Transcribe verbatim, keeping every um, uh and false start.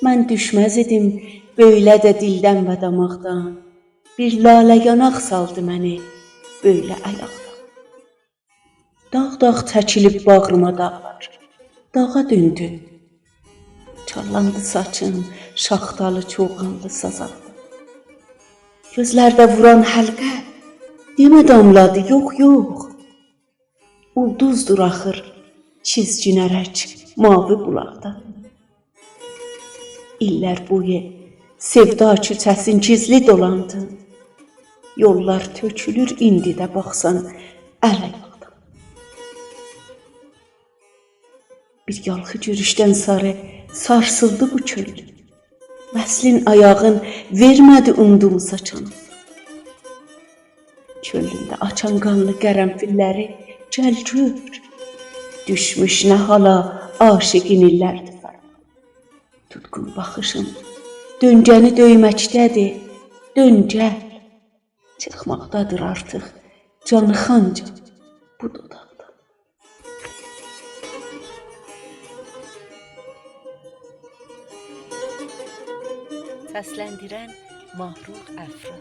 من دوشمز ایدیم بؤیله ده دیلدن و داماقدان. بیر لاله یاناق سالدی منی بؤیله آیاقدان. داغ-داغ چکیلیب باغریما داغلار، داغا دؤندوم. چاللاندی ساچیم، شاختالی چوغانلی ساز آلدیم. گؤزلرده ووران حلقه، دئمه داملادی، یوخ، یوخ. اولدوزدور آخیر، چیزگینه‌رک ماوی بولاقدان. ایللر بویو سئودا کوچه‌سین گیزلی دولاندیم. یوللار تؤکولور ایندی ده باخسان ال-آیاقدان. بیر یالخی گؤروشدن ساری سارسیلدی بو کؤنلوم. وصلین آیاغین وئرمه‌دی اومدومو ساچان. کؤنلومده آچان قانلی قرنفیللری گل گؤر. دوشموش نه حالا عاشیقین ایللردیر فراق. توتقون باخیشین دؤنگه‌نی دؤیمکده‌دیر، دؤن گل. چیخماقدادیر آرتیق جانی خانجا بو دوداقدان. سسلندیرن: ماهرخ افرا.